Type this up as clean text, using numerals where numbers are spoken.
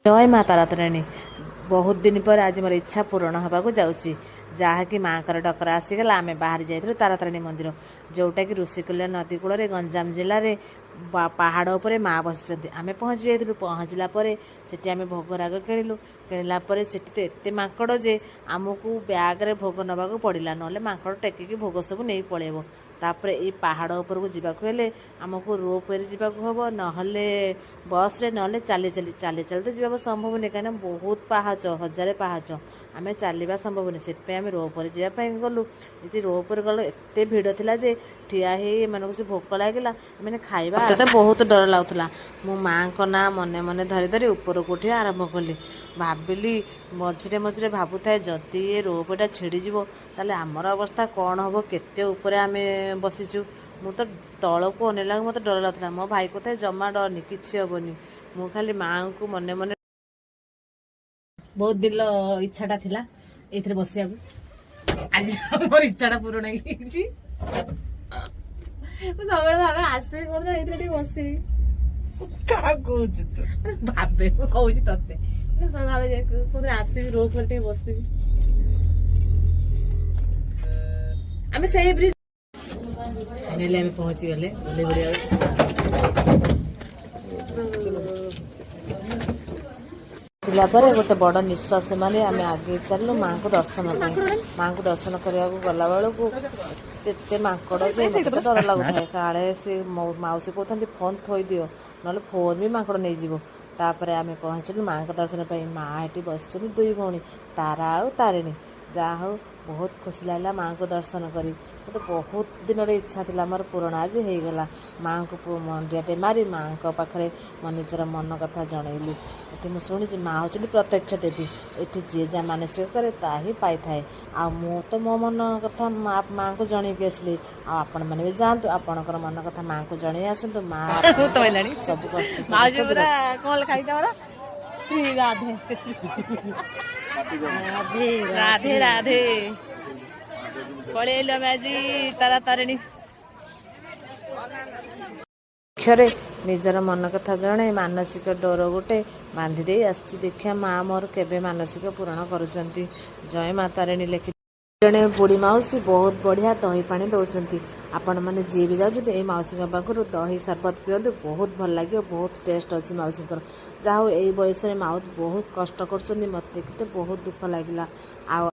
ଜୟ ମା ତାରାତାରିଣୀ। ବହୁତ ଦିନ ପରେ ଆଜି ମୋର ଇଚ୍ଛା ପୂରଣ ହେବାକୁ ଯାଉଛି, ଯାହାକି ମାଆଙ୍କର ଡକରା ଆସିଗଲା। ଆମେ ବାହାରି ଯାଇଥିଲୁ ତାରାତାରିଣୀ ମନ୍ଦିର, ଯେଉଁଟାକି ଋଷିକୁଲ୍ୟା ନଦୀ କୂଳରେ ଗଞ୍ଜାମ ଜିଲ୍ଲାରେ ପାହାଡ଼ ଉପରେ ମା ବସିଛନ୍ତି। ଆମେ ପହଞ୍ଚି ଯାଇଥିଲୁ। ପହଞ୍ଚିଲା ପରେ ସେଠି ଆମେ ଭୋଗରାଗ କିଣିଲୁ। କିଣିଲା ପରେ ସେଠି ତ ଏତେ ମାଙ୍କଡ଼ ଯେ ଆମକୁ ବ୍ୟାଗ୍ରେ ଭୋଗ ନେବାକୁ ପଡ଼ିଲା, ନହେଲେ ମାଙ୍କଡ଼ ଟେକିକି ଭୋଗ ସବୁ ନେଇ ପଳେଇବ। ତାପରେ ଏଇ ପାହାଡ଼ ଉପରକୁ ଯିବାକୁ ହେଲେ ଆମକୁ ରୋପୱେରେ ଯିବାକୁ ହେବ, ନହେଲେ ବସ୍ରେ, ନହେଲେ ଚାଲି ଚାଲି। ଚାଲି ଚାଲି ତ ଯିବାକୁ ସମ୍ଭବ ନୁହେଁ, କାହିଁକିନା ବହୁତ ପାହାଚ, ହଜାରେ ପାହାଚ, ଆମେ ଚାଲିବା ସମ୍ଭବ ନୁହେଁ। ସେଥିପାଇଁ ଆମେ ରୋପରେ ଯିବା ପାଇଁ ଗଲୁ। ଏଠି ରୋପରେ ଗଲୁ, ଏତେ ଭିଡ଼ ଥିଲା ଯେ ଠିଆ ହେଇ ଏମାନଙ୍କୁ ସେ ଭୋକ ଲାଗିଲା, ଏମାନେ ଖାଇବା। ମୋତେ ତ ବହୁତ ଡର ଲାଗୁଥିଲା। ମୁଁ ମାଆଙ୍କ ନାଁ ମନେ ମନେ ଧରି ଧରି ଉପରକୁ ଉଠିବା ଆରମ୍ଭ କଲି। ଭାବିଲି, ମଝିରେ ମଝିରେ ଭାବୁଥାଏ, ଯଦି ଏ ରୋପଟା ଛିଡ଼ିଯିବ ତାହେଲେ ଆମର ଅବସ୍ଥା କ'ଣ ହେବ? କେତେ ଉପରେ ଆମେ ବସିଛୁ। ମୁଁ ତ ତଳକୁ ଅନେଇଲାକୁ ମୋତେ ଡର ଲାଗୁଥିଲା। ମୋ ଭାଇ କହୁଥାଏ, ଜମା ଡରନି, କିଛି ହେବନି। ମୁଁ ଖାଲି ମାଆଙ୍କୁ ମନେ ମନେ ବହୁତ ଦିନର ଇଚ୍ଛାଟା ଥିଲା ଏଇଥିରେ ବସିବାକୁ। ଆଜି ମୋର ଇଚ୍ଛାଟା ପୂରଣ ହେଇଯାଇଛି। ମୁଁ ସବୁବେଳେ ଭାବେ, ଆସିବି କୋଉଦିନ ଏଇଥିରେ ଟିକେ ବସିବି। କାହାକୁ କହୁଛୁ ତୁ? ମାନେ ଭାବେ, ମୁଁ କହୁଛି ତତେ। ମୁଁ ସବୁବେଳେ ଭାବେ ଯେ କୋଉଦିନ ଆସିବି, ରୋପରେ ଟିକେ ବସିବି। ଆମେ ସେଇ ବ୍ରିଜ ଫାଇନାଲି ଆମେ ପହଞ୍ଚିଗଲେ ଓହ୍ଲେଇ ପଡ଼ିବାକୁ। ପହଞ୍ଚିଲା ପରେ ଗୋଟେ ବଡ଼ ନିଶ୍ୱାସ ମାରି ଆମେ ଆଗେଇ ଚାଲିଲୁ ମାଆଙ୍କୁ ଦର୍ଶନ ପାଇଁ। ମାଆଙ୍କୁ ଦର୍ଶନ କରିବାକୁ ଗଲା ବେଳକୁ ଏତେ ମାଙ୍କଡ଼ ଯେ ମୋତେ ତ ଡର ଲାଗୁଥାଏ, କାଳେ ସେ ମୋ ମାଉସୀ କହୁଥାନ୍ତି, ଫୋନ୍ ଥୋଇଦିଅ, ନହେଲେ ଫୋନ୍ ବି ମାଙ୍କଡ଼ ନେଇଯିବ। ତାପରେ ଆମେ ପହଞ୍ଚିଲୁ ମାଆଙ୍କ ଦର୍ଶନ ପାଇଁ। ମା ଏଠି ବସିଛନ୍ତି ଦୁଇ ଭଉଣୀ, ତାରା ଆଉ ତାରିଣୀ। ଯାହା ହଉ, ବହୁତ ଖୁସି ଲାଗିଲା ମାଆଙ୍କୁ ଦର୍ଶନ କରି। ମୋତେ ବହୁତ ଦିନର ଇଚ୍ଛା ଥିଲା, ମୋର ପୂରଣ ଆଜି ହେଇଗଲା। ମାଆଙ୍କୁ ମୁଣ୍ଡିଆଟେ ମାରି ମାଆଙ୍କ ପାଖରେ ମୋ ନିଜର ମନ କଥା ଜଣେଇଲି। ଏଠି ମୁଁ ଶୁଣିଛି ମା ହେଉଛନ୍ତି ପ୍ରତ୍ୟକ୍ଷ ଦେବୀ। ଏଠି ଯିଏ ଯାହା ମାନସିକ କରେ ତାହା ହିଁ ପାଇଥାଏ। ଆଉ ମୁଁ ତ ମୋ ମନ କଥା ମାଆଙ୍କୁ ଜଣେଇକି ଆସିଲି। ଆଉ ଆପଣମାନେ ବି ଯାଆନ୍ତୁ, ଆପଣଙ୍କର ମନ କଥା ମାଆଙ୍କୁ ଜଣେଇ ଆସନ୍ତୁ। ମା ଭୂତ ହେଲାଣି। ସବୁ କଷ୍ଟ ମାଉସୀ ପୁରା କଣ ଲେଖା ହେଇଛି ତମର? ଶ୍ରୀ ରାଧେ ରାଧେ। ରାଧେ ରାଧେ। ପଳେଇ ଆଇଲୁ ଆମେ ଆଜି ତାରା ତାରିଣୀ। ଅକ୍ଷରେ ନିଜର ମନ କଥା ଜଣେଇ ମାନସିକ ଡୋର ଗୋଟେ ବାନ୍ଧି ଦେଇ ଆସିଛି। ଦେଖିବା ମା ମୋର କେବେ ମାନସିକ ପୂରଣ କରୁଛନ୍ତି। ଜୟ ମା ତାରିଣୀ ଲେଖି ଜଣେ ବୁଢ଼ୀ ମାଉସୀ ବହୁତ ବଢ଼ିଆ ଦହି ପାଣି ଦେଉଛନ୍ତି। ଆପଣମାନେ ଯିଏ ବି ଯାଉଛନ୍ତି, ଏଇ ମାଉସୀଙ୍କ ପାଖରୁ ଦହି ସରବତ ପିଅନ୍ତୁ, ବହୁତ ଭଲ ଲାଗିବ। ବହୁତ ଟେଷ୍ଟ ଅଛି ମାଉସୀଙ୍କର। ଯାହା ହଉ, ଏଇ ବୟସରେ ମାଉସୀ ବହୁତ କଷ୍ଟ କରୁଛନ୍ତି। ମୋତେ ଦେଖି ତ ବହୁତ ଦୁଃଖ ଲାଗିଲା ଆଉ